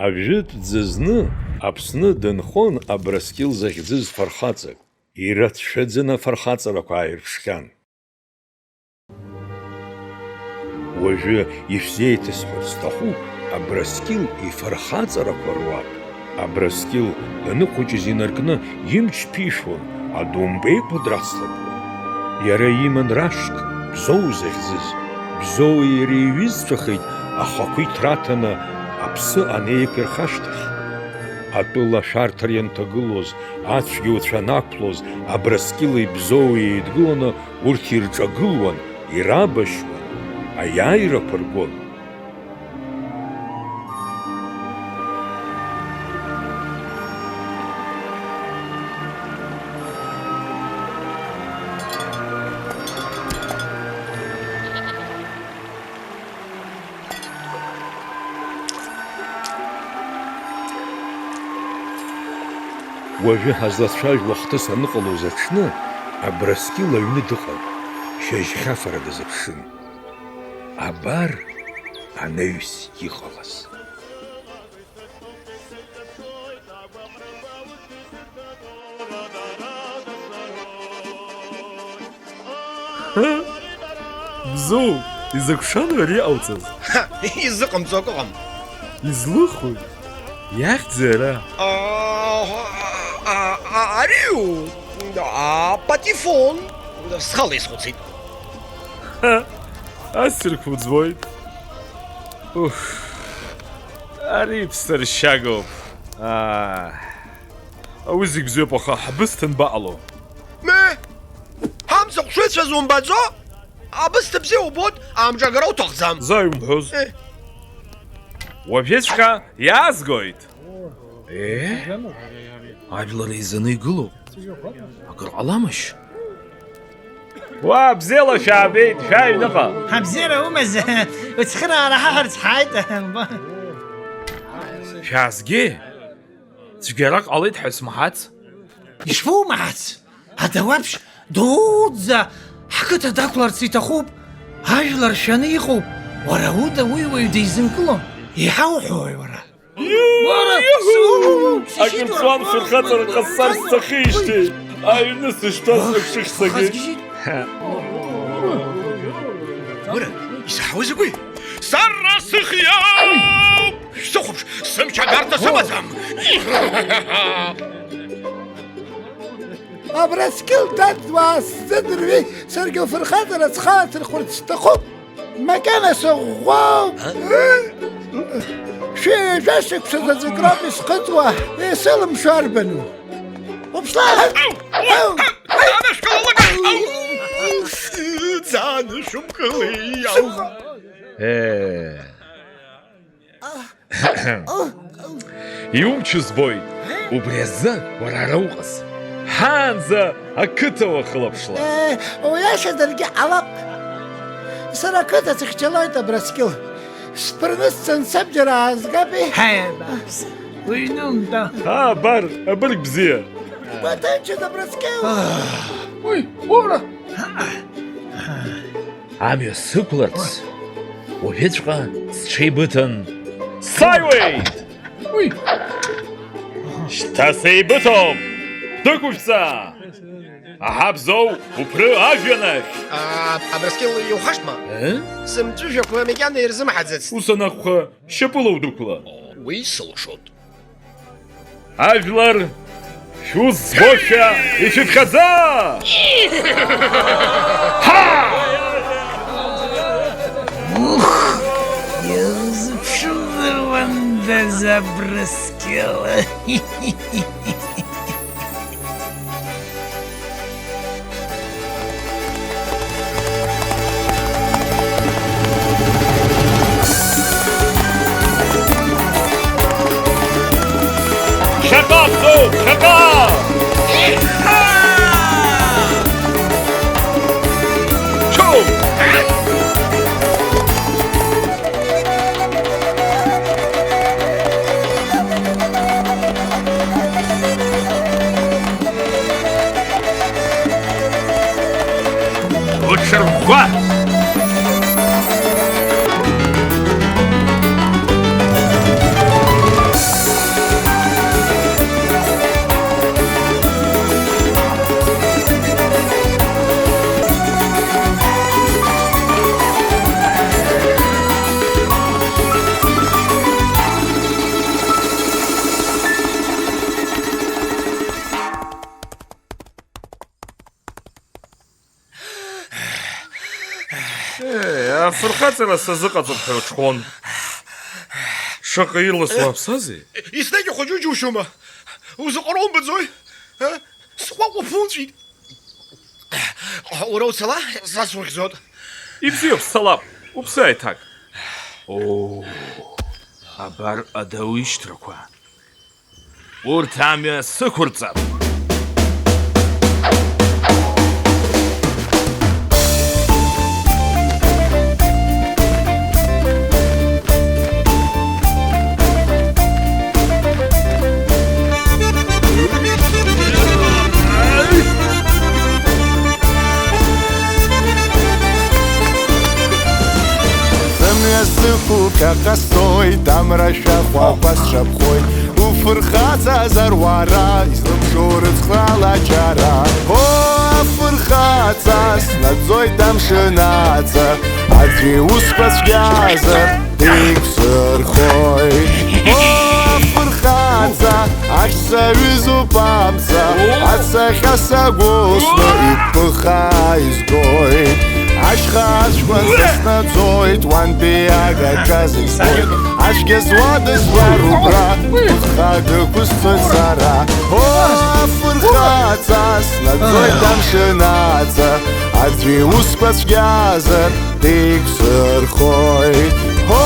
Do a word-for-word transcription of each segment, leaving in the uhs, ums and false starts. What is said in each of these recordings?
Ажәытә ӡызны Аԥсны дынхон Абрыскьыл захьӡыз фырхаҵак. Ирацәаӡаны афырхаҵарақәа ааирԥшхьан. Уажәы ишәзеиҭасҳәарц сҭахуп Абрыскьыл ифырхаҵарақәа руак. Абрыскьыл даныхәыҷыз инаркны имч ԥишәон, адомбеиқәа драцлабуан. Иара иман рашк, Бзоу захьӡыз. Бзоуи иареи еиҩызцәахеит, ахақәиҭра аҭаны аԥсы анеиқәирха ашьҭахь. Атәыла ашәарҭара ианҭагылоз, ацәгьауцәа анақәлоз, Абрыскьыли Бзоуи еидгыланы урҭ ирҿагылуан, ирабашьуан, аиааирақәа ргон. Уажәы ҳазлацәажәо ахҭыс аныҟалоз аҽны, Абрыскьыл аҩны дыҟан, шьыжьхьафара дазыԥшын. Абар анаҩс иҟалаз. Бзоу, изакә шану ари иҟауҵаз? Ҳа, изыҟамҵо акы ыҟам. Излыхәои? Иахьӡи ара? А, а, а, ари, а, апатифон. Схала исхәыцит. Ҳа, ассирқәа уӡбоит. Уф, ари ԥсыршьагоуп. Аа. Уи зегь бзиоуп, аха ҳбысҭа анбаҟало? Ме! Ҳамцахә шыцәаз умбаӡо? Абысҭа бзиа убоит, амҿы агара уҭахӡам. Заа иумҳәоз. Э. Уажәыҵәҟьа иаазгоит. Е? Ажәлар еизаны игылоуп. Акыр ҟаламашь? Уа, бзиала шәаабеит, шәааи аҩныҟа. Абзиара умаз, уцхыраара ҳаҳәарц ҳааит. Шәаазгеи? Цәгьарак ҟалеит ҳәа смаҳац. Ишԥоумаҳац? Адауаԥшь дуӡӡа ҳқыҭа дақәларц иҭахуп. Ажәлар шәаны иҟоуп. Уара уда уи уаҩ дизынкылом. Иҳауҳәои уара? Уара, су-, су-, акыр ҵуан, сырхаҵара ҟасҵар сҭахижьҭеи, аҩны сыштәаз сыхшыхь сагеит. Уара, исаҳауа закәи? Сара сыхиоуп! Шәсыхәаԥш, сымч агарҭа сымаӡам! Абрыскьыл дад, уаасзыдырҩи, саргьы уфырхаҵара схалаҭырхәырц сҭахуп. Макьана сыӷәӷәоуп. А? Шәи-, жәа шықәса заҵәык роуп исхыҵуа, исылымшо арбану? Уԥшла! Ау! Ау! Ау! Ау! Ӡаны шәымгылеи, ау! Сыхәа! Э. Иумч збоит, убри азы уара ара уҟаз. Ҳаанӡа ақыҭа уахылаԥшла. Е, уиашадаргьы ҟалап. Сара ақыҭа сыхьчалоит, Абрыскьыл. Сԥырны сцаны сабџьар аазгапи? Ҳаи, абааԥсы, уҩны умтәа. Аа, абар, абырг бзиа. Угәаҭынчын, Абрыскьыл. Уи, ура! Амҩа сықәларц, уажәыҵәҟьа сҽеибыҭан сааиуеит! Уи! Шьҭа сеибыҭоуп! Дәықәышәҵа! Аҳа, Бзоу, уԥры ажәҩан ахь! А, Абрыскьыл иухашҭма? Э? Сымҵәыжәҩақәа макьана ирзымҳаӡацт. Ус анакәха, шьапыла удәықәла. Уи сылшоит. Ажәлар, шәус збошәа ишәыԥхьаӡа! Ҳа! Ух, иузыԥшызар уандаз, Абрыскьыл! Шаҟа, Бзоу, шаҟа! Иҳа! Чоу! Уҽырӷәӷәа! Фырхаҵара сазыҟаҵап ҳәа уҽхон. Шаҟа ирласуа аԥсазеи? Еснагь ахәыҷу џьушьома? Узыҟароу умбаӡои? А? Сҟәаҟәа ԥуҵәеит. Уара уцала, са сухьӡоит. Ибзиоуп, сцалап. Уԥсы аиҭак. Оо, абар адау ишьҭрақәа. Урҭ амҩа сықәырҵап. Сымҩа сықәуп, ԥхьаҟа сцоит, амра шәахәақәа сҿаԥхоит. Уфырхаҵазар уара, излымшо рыцхраала џьара. О, афырхаҵа, снаӡоит амшын аҵа, аӡәы иусқәа цәгьазар, дигсырхоит. О, афырхаҵа, ахьӡ саҩызоуп амца, ацахьа сагәылсны ибыхаа изгоит. Ашьха ацәқәа саснаӡоит, уантәи агаҿа зегь збоит. Ацәгьа зуадыз уарубра, гәыхха дықәысҵоит сара. О, афырхаҵа, снаӡоит амшын аҵа, аӡәы иусқәа цәгьазар, дигсырхоит. О,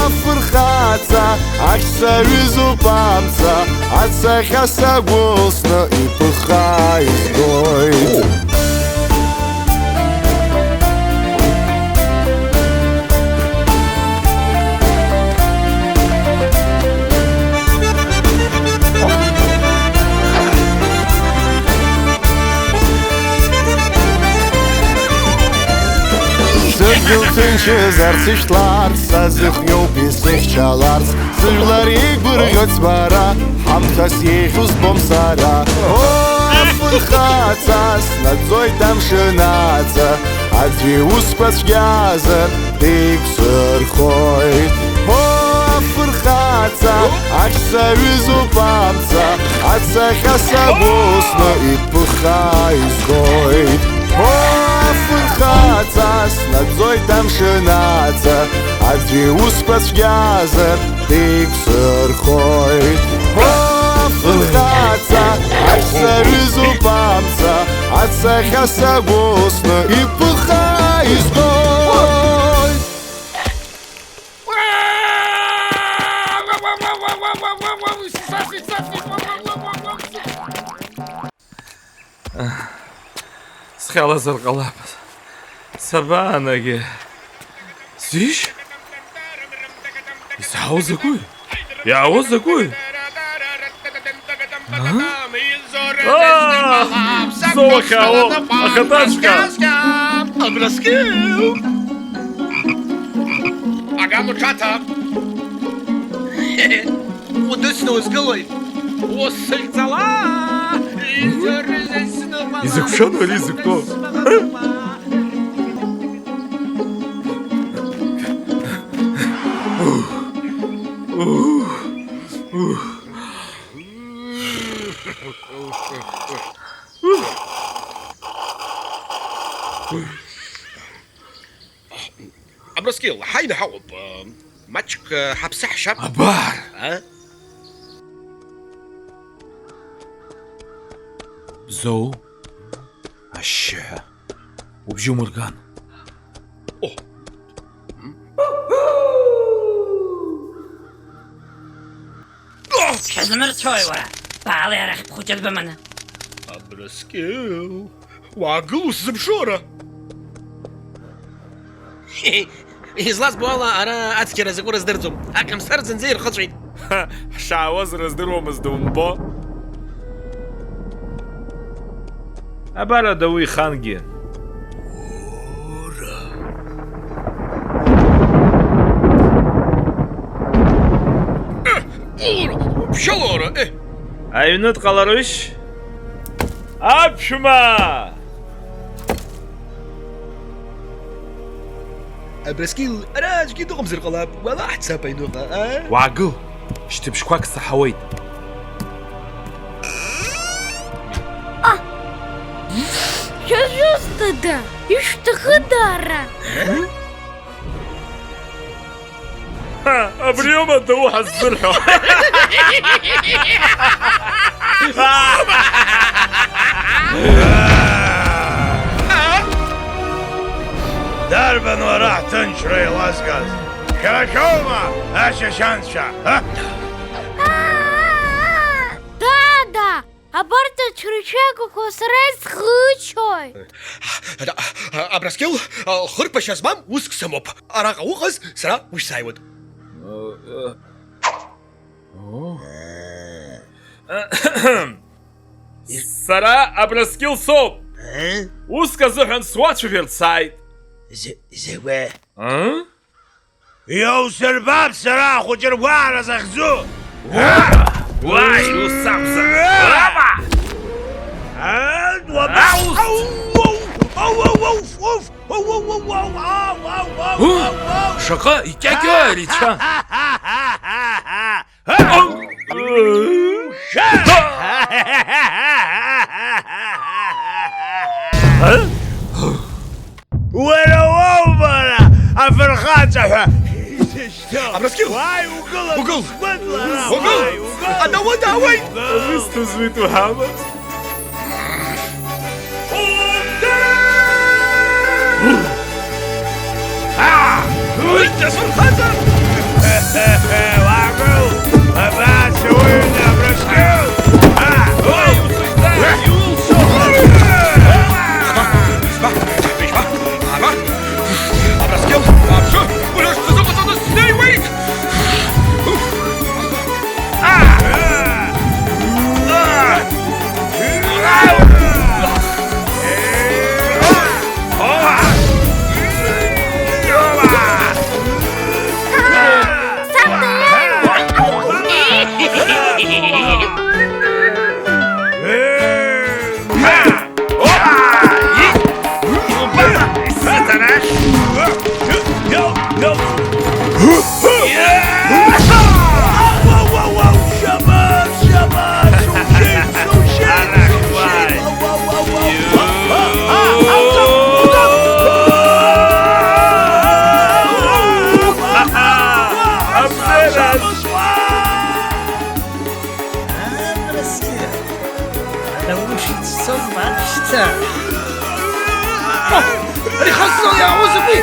афырхаҵа, ахьӡ саҩызоуп амца, ацахьа сагәылсны ибыхаа изгоит. Сыдгьыл ҭынчызарц ишәҭларц, сазыхиоуп исыхьчаларц. Сыжәлар еигәырӷьоит сбара, ҳамҭас еиӷьу збом сара. О, афырхаҵа, снаӡоит амшын аҵа, аӡәы иусқәа цәгьазар, дигсырхоит. О, афырхаҵа, ахьӡ саҩызоуп амца, ацахьа сагәылсны ибыхаа изгоит. О, афырхаҵа, снаӡоит амшын аҵа, аӡәы иусқәа цәгьазар, дигсырхоит. О, афырхаҵа, ахьӡ саҩызоуп амца, ацахьа сагәылсны ибыхаа изгоит. Схьалазар ҟалап. Сабаанагеи? Сишь? Изаауа закәи? Иаауа закәи? А? Аа, соуахьаауа, ахатаҵәҟьа! Абраскьыл! Агам уҽаҭа! Удысны узгылои? Усыхьӡала! Изакә шану ари зықәтәоу? Абрыскьыл, ҳаины ҳаҟоуп. Маҷк ҳаԥсы ҳшьап. Абар! А? Бзоу, ашьшьыҳәа, убжьы умырган. О! Сшәызмырцәои, уара? Баалеи арахь бхәыҷы дбыманы. Абрыскьыл, уаагыл усзыԥшу ара! Излазбо ала, ара ацқьара закәу рыздырӡом. Аҟьамсар зынӡа ирхыҵәеит. Ҳа, ҳшаауаз рыздыруамызт, умбо? Абар адау ихангьы. Ура! Ура! Ԥшьалара, еҳ! Аҩны дҟаларышь? Аԥшәма! Абрыскьыл, ара аӡәгьы дыҟамзар ҟалап, уала ҳцап аҩныҟа, а? Уаагыл, шьҭыбжьқәак саҳауеит. А! Шәызусҭада? Ишәҭахыда ара? Абриоума дауҳа ззырҳәо? Дарбан уара ҳҭынчра еилазгаз? Шәара шәоума ашьашьанцәа? Дада! Абарҭ ацәыршәыгақәа сара исхыччоит! Абрыскьыл, хырԥашьа змам уск сымоуп. Араҟа уҟаз, сара уажә сааиуеит. Сара Абрыскьыл соуп. Уск азыҳәан суацәажәарц сааит. Закәи? Иаусырбап сара ахәыҷы ргәаара захьӡу! Уааи, ус акәзар! Рама! Шаҟа икьакьоу ари цәа! Уара уоума ара афырхаҵа ҳәа изышьҭоу? Абрыскьыл! Уааи, угыл, угыл! Угыл! Уааи, угыл! Адауы даауеит! Абысҭа зуит уҳәама? Уи дафырхаҵа! Уаагыл! Абас уҩны Абрыскьыл! Уааи, усыгӡа! Иулшо! Абрыскьыл, абжьы, уи ашьҭазыҟаҵаны снеиуеит! Абрыскьыл! Ада ушьцом аԥшьҭа! Ари хаззал иаауазар уи!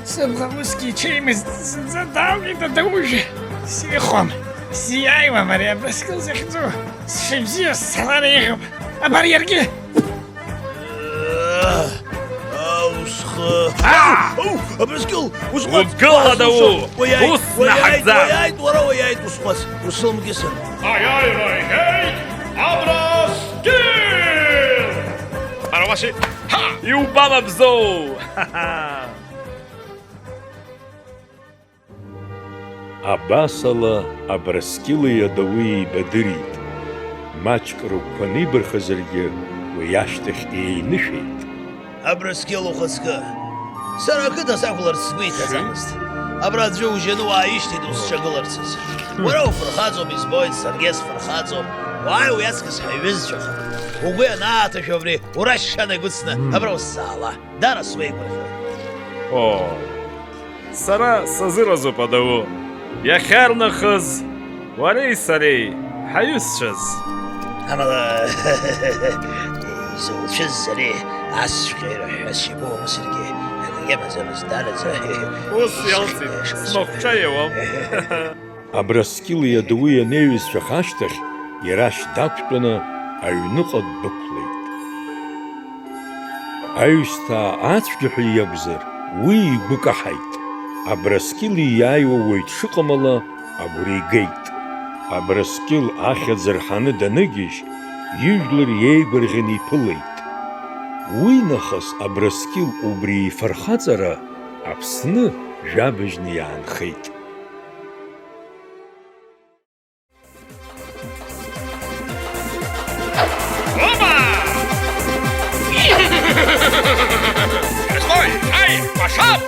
Сыбӷа усгьы иҽеимызт, зынӡа далгеит адаужәа. Сихәом, сиааиуам ари Абрыскьыл захьӡу. Сшыбзиоу сцалар еиӷьуп. Абар иаргьы! Ау, схы! Аа! Ау, Абрыскьыл, усҟәаҵ! Угыл, адау! Уиааит, ус уиааит, наҳагӡа! Уиааит, уара уиааит, усҟәаҵ! Усылмкьысын! Аиааира игеит Абрыскьыл! Ара уаши! Ҳа! Иубама бзоу! Абасала Абрыскьыли адауи еибадырит. Маҷк рыгәқәа анибархазаргьы, уи ашьҭахь еинышәеит. Абрыскьыл, ухаҵкы! Сара ақыҭа сақәларц сгәы иҭаӡамызт. Абра аӡәы ужьаны уааишьҭит усҿагыларцаз. Уара уфырхаҵоуп, избоит, саргьы сфырхаҵоуп. Уааи, уи аҵкыс ҳаиҩызцәахап. Угәы ианааҭашәа убри, ура шьана игәыцны абра усзаала. Дара суеигәырӷьоит. Оо. Сара сазыразуп адау. Иахьарнахыс уареи сареи ҳаҩызцәаз. Амала, изуцәыз ари асҵәҟьа ирҳәо сибоуам саргьы, акгьы амаӡамызт, дараӡа. Ус иалҵит, смахәҿа иауам. Абрыскьыли адуи анеиҩызцәах ашьҭахь, ирашь дақәтәаны аҩныҟа ддәықәлеит. Аҩсҭаа ацәгьа ҳәа иакәзар, уи игәы каҳаит. Абрыскьыл ииааиуа уаҩ дшыҟамала агәра игеит. Абрыскьыл ахьӡ рҳаны даныгьежь, ижәлар иеигәырӷьаны иԥылеит. Уи нахыс Абрыскьыл убри ифырхаҵара Аԥсны жәабжьны иаанхеит. Оба! Стой! Ай, пошёл!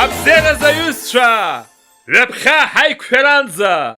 Абзиараз аҩызцәа! Ҩаԥхьа ҳаиқәшәаранӡа!